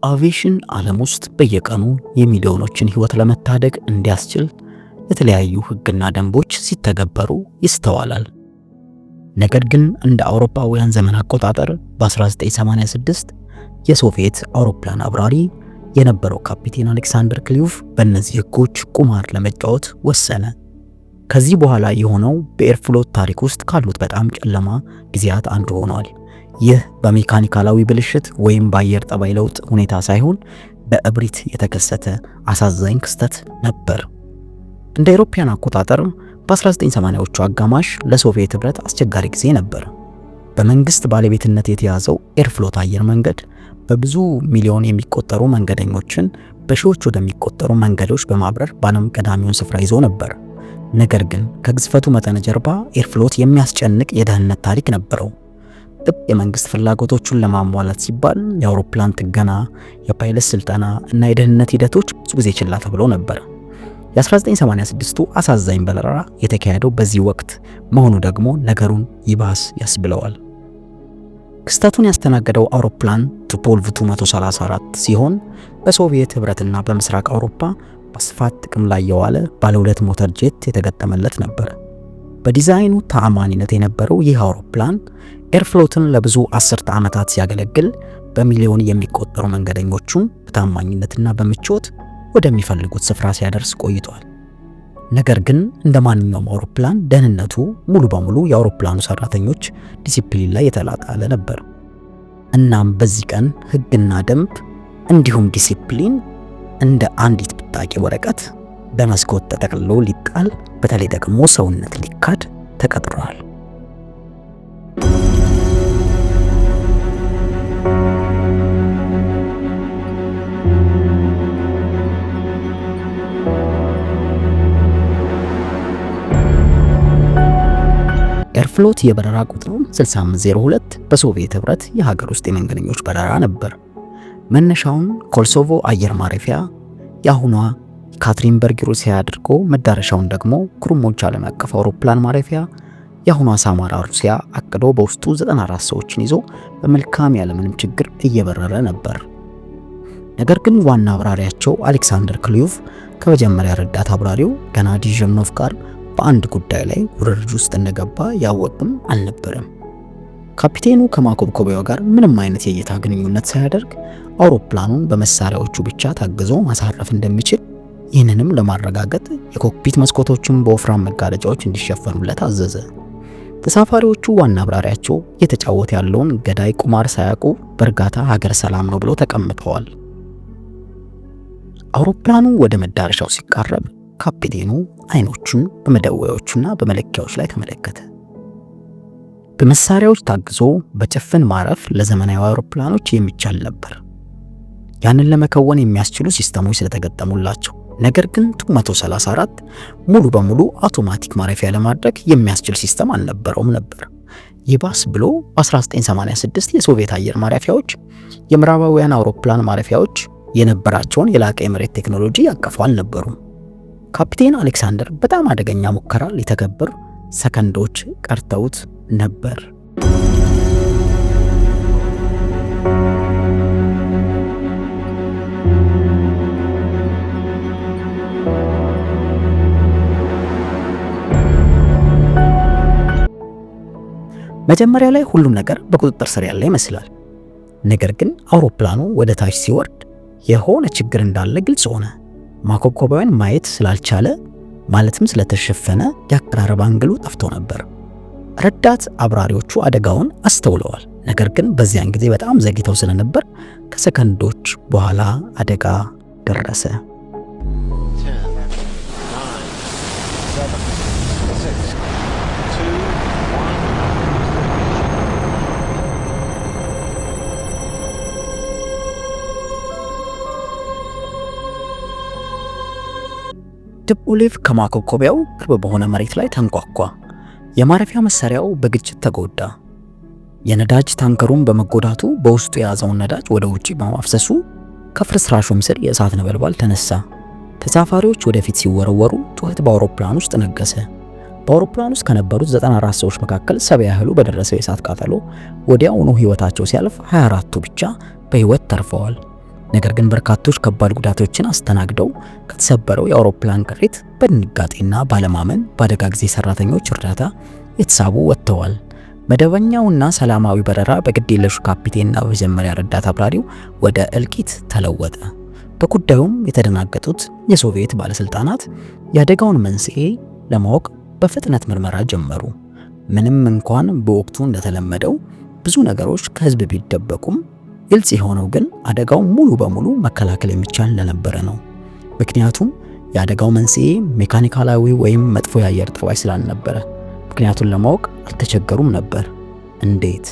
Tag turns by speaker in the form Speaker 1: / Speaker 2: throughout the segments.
Speaker 1: በአቪዬሽን ዓለም ውስጥ በየቀኑ የሚሊዮኖችን ሕይወት ለመታደግ እንዲያስችል የተለያዩ ሕግና ደንቦች ሲተገበሩ ይስተዋላል። ነገር ግን እንደ አውሮፓውያን ዘመን አቆጣጠር በ1986 የሶቪየት አውሮፕላን አብራሪ የነበረው ካፒቴን አሌክሳንደር ክሊዩቭ በእነዚህ ሕጎች ቁማር ለመጫወት ወሰነ። ከዚህ በኋላ የሆነው በኤርፍሎት ታሪክ ውስጥ ካሉት በጣም ጨለማ ጊዜያት አንዱ ሆኗል። ይህ በሜካኒካላዊ ብልሽት ወይም በአየር ጠባይ ለውጥ ሁኔታ ሳይሆን በእብሪት የተከሰተ አሳዛኝ ክስተት ነበር። እንደ አውሮፓውያን አቆጣጠር በ1980ዎቹ አጋማሽ ለሶቪየት ኅብረት አስቸጋሪ ጊዜ ነበር። በመንግስት ባለቤትነት የተያዘው ኤርፍሎት አየር መንገድ በብዙ ሚሊዮን የሚቆጠሩ መንገደኞችን በሺዎች ወደሚቆጠሩ መንገዶች በማብረር በዓለም ቀዳሚውን ስፍራ ይዞ ነበር። ነገር ግን ከግዝፈቱ መጠን ጀርባ ኤርፍሎት የሚያስጨንቅ የደህንነት ታሪክ ነበረው። ጥብቅ የመንግስት ፍላጎቶቹን ለማሟላት ሲባል የአውሮፕላን ጥገና፣ የፓይለት ስልጠና እና የደህንነት ሂደቶች ብዙ ጊዜ ችላ ተብሎ ነበር። የ1986ቱ አሳዛኝ በረራ የተካሄደው በዚህ ወቅት መሆኑ ደግሞ ነገሩን ይባስ ያስብለዋል። ክስተቱን ያስተናገደው አውሮፕላን ቱፖሌቭ ቱ-134 ሲሆን በሶቪየት ኅብረትና በምስራቅ አውሮፓ በስፋት ጥቅም ላይ የዋለ ባለ ሁለት ሞተር ጄት የተገጠመለት ነበር። በዲዛይኑ ተአማኒነት የነበረው ይህ አውሮፕላን ኤርፍሎትን ለብዙ አስርተ ዓመታት ሲያገለግል በሚሊዮን የሚቆጠሩ መንገደኞቹን በታማኝነትና በምቾት ወደሚፈልጉት ስፍራ ሲያደርስ ቆይቷል። ነገር ግን እንደ ማንኛውም አውሮፕላን ደህንነቱ ሙሉ በሙሉ የአውሮፕላኑ ሰራተኞች ዲሲፕሊን ላይ የተጣለ ነበር። እናም በዚህ ቀን ሕግና ደንብ እንዲሁም ዲሲፕሊን እንደ አንዲት ብጣቂ ወረቀት በመስኮት ተጠቅልሎ ሊጣል፣ በተለይ ደግሞ ሰውነት ሊካድ ተቀጥሯል። ኤርፍሎት የበረራ ቁጥሩ 6502 በሶቪየት ኅብረት የሀገር ውስጥ የመንገደኞች በረራ ነበር። መነሻውን ኮልሶቮ አየር ማረፊያ የአሁኗ ካትሪንበርግ ሩሲያ አድርጎ መዳረሻውን ደግሞ ክሩሞች ዓለም አቀፍ አውሮፕላን ማረፊያ የአሁኗ ሳማራ ሩሲያ አቅዶ በውስጡ 94 ሰዎችን ይዞ በመልካም ያለምንም ችግር እየበረረ ነበር። ነገር ግን ዋና አብራሪያቸው አሌክሳንደር ክሊዩቭ ከመጀመሪያ ረዳት አብራሪው ገናዲ ዠርኖቭ ጋር በአንድ ጉዳይ ላይ ውርርድ ውስጥ እንደገባ ያወቅም አልነበረም። ካፒቴኑ ከማኮብኮቢያው ጋር ምንም አይነት የእይታ ግንኙነት ሳያደርግ አውሮፕላኑን በመሳሪያዎቹ ብቻ ታግዞ ማሳረፍ እንደሚችል፣ ይህንንም ለማረጋገጥ የኮክፒት መስኮቶቹን በወፍራም መጋረጃዎች እንዲሸፈኑለት አዘዘ። ተሳፋሪዎቹ ዋና አብራሪያቸው እየተጫወተ ያለውን ገዳይ ቁማር ሳያውቁ በእርጋታ ሀገር ሰላም ነው ብሎ ተቀምጠዋል። አውሮፕላኑ ወደ መዳረሻው ሲቃረብ ካፒቴኑ አይኖቹን በመደወያዎቹና በመለኪያዎች ላይ ተመለከተ። በመሳሪያዎች ታግዞ በጭፍን ማረፍ ለዘመናዊ አውሮፕላኖች የሚቻል ነበር፣ ያንን ለመከወን የሚያስችሉ ሲስተሞች ስለተገጠሙላቸው። ነገር ግን ቱ-134 ሙሉ በሙሉ አውቶማቲክ ማረፊያ ለማድረግ የሚያስችል ሲስተም አልነበረውም ነበር። ይባስ ብሎ በ1986 የሶቪየት አየር ማረፊያዎች የምዕራባውያን አውሮፕላን ማረፊያዎች የነበራቸውን የላቀ የመሬት ቴክኖሎጂ ያቀፉ አልነበሩም። ካፒቴን አሌክሳንደር በጣም አደገኛ ሙከራ ሊተገብር ሰከንዶች ቀርተውት ነበር። መጀመሪያ ላይ ሁሉም ነገር በቁጥጥር ስር ያለ ይመስላል። ነገር ግን አውሮፕላኑ ወደ ታች ሲወርድ የሆነ ችግር እንዳለ ግልጽ ሆነ። ማኮብኮቢያውን ማየት ስላልቻለ፣ ማለትም ስለተሸፈነ፣ የአቀራረብ አንግሉ ጠፍቶ ነበር። ረዳት አብራሪዎቹ አደጋውን አስተውለዋል። ነገር ግን በዚያን ጊዜ በጣም ዘግይተው ስለነበር ከሰከንዶች በኋላ አደጋ ደረሰ።
Speaker 2: 10, 9, 7, 6, 2, 1.
Speaker 1: ቱፖሌቭ ከማኮብኮቢያው ቅርብ በሆነ መሬት ላይ ተንኳኳ። የማረፊያ መሳሪያው በግጭት ተጎዳ። የነዳጅ ታንከሩን በመጎዳቱ በውስጡ የያዘውን ነዳጅ ወደ ውጪ በማፍሰሱ ከፍርስራሹም ስር የእሳት ነበልባል ተነሳ። ተሳፋሪዎች ወደፊት ሲወረወሩ ጩኸት በአውሮፕላን ውስጥ ነገሰ። በአውሮፕላን ውስጥ ከነበሩት 94 ሰዎች መካከል 70 ያህሉ በደረሰው የእሳት ቃጠሎ ወዲያውኑ ሕይወታቸው ሲያልፍ 24ቱ ብቻ በሕይወት ተርፈዋል። ነገር ግን በርካቶች ከባድ ጉዳቶችን አስተናግደው ከተሰበረው የአውሮፕላን ቅሪት በድንጋጤና ባለማመን በአደጋ ጊዜ ሰራተኞች እርዳታ የተሳቡ ወጥተዋል። መደበኛውና ሰላማዊ በረራ በግዴለሹ ካፒቴንና በመጀመሪያ ረዳት አብራሪው ወደ እልቂት ተለወጠ። በጉዳዩም የተደናገጡት የሶቪየት ባለስልጣናት የአደጋውን መንስኤ ለማወቅ በፍጥነት ምርመራ ጀመሩ። ምንም እንኳን በወቅቱ እንደተለመደው ብዙ ነገሮች ከህዝብ ቢደበቁም፣ ግልጽ የሆነው ግን አደጋው ሙሉ በሙሉ መከላከል የሚቻል እንደነበረ ነው። ምክንያቱም የአደጋው መንስኤ ሜካኒካላዊ ወይም መጥፎ የአየር ጠባይ ስላልነበረ ምክንያቱን ለማወቅ አልተቸገሩም ነበር። እንዴት?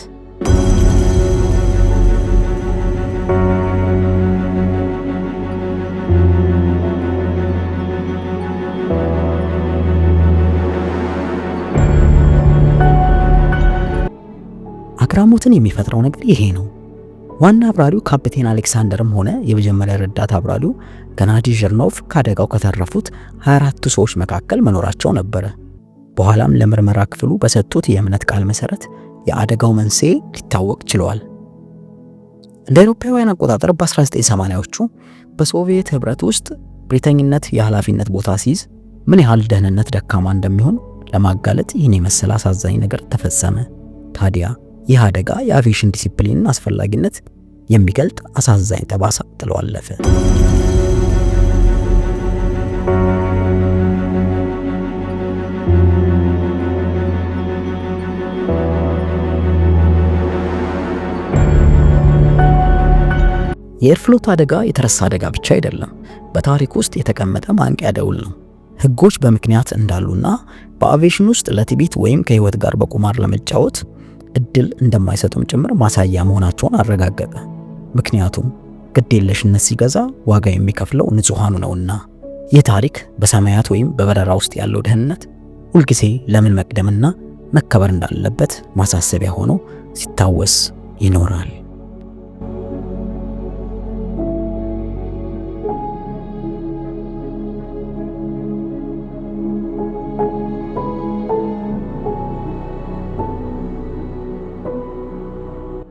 Speaker 1: አግራሞትን የሚፈጥረው ነገር ይሄ ነው። ዋና አብራሪው ካፕቴን አሌክሳንደርም ሆነ የመጀመሪያ ረዳት አብራሪው ገናዲ ዠርኖቭ ከአደጋው ከተረፉት 24ቱ ሰዎች መካከል መኖራቸው ነበረ። በኋላም ለምርመራ ክፍሉ በሰጡት የእምነት ቃል መሰረት የአደጋው መንስኤ ሊታወቅ ችሏል። እንደ አውሮፓውያን አቆጣጠር በ1980ዎቹ በሶቪየት ህብረት ውስጥ ብሪተኝነት የኃላፊነት ቦታ ሲይዝ ምን ያህል ደህንነት ደካማ እንደሚሆን ለማጋለጥ ይህን የመሰለ አሳዛኝ ነገር ተፈጸመ። ታዲያ ይህ አደጋ የአቪዬሽን ዲሲፕሊንን አስፈላጊነት የሚገልጥ አሳዛኝ ጠባሳ ጥሎ አለፈ። የኤርፍሎት አደጋ የተረሳ አደጋ ብቻ አይደለም፣ በታሪክ ውስጥ የተቀመጠ ማንቂያ ደውል ነው። ህጎች በምክንያት እንዳሉና በአቪዬሽን ውስጥ ለትዕቢት ወይም ከህይወት ጋር በቁማር ለመጫወት እድል እንደማይሰጡም ጭምር ማሳያ መሆናቸውን አረጋገጠ። ምክንያቱም ግዴለሽነት ሲገዛ ዋጋ የሚከፍለው ንጹሐኑ ነውና። ይህ ታሪክ በሰማያት ወይም በበረራ ውስጥ ያለው ደህንነት ሁልጊዜ ለምን መቅደምና መከበር እንዳለበት ማሳሰቢያ ሆኖ ሲታወስ ይኖራል።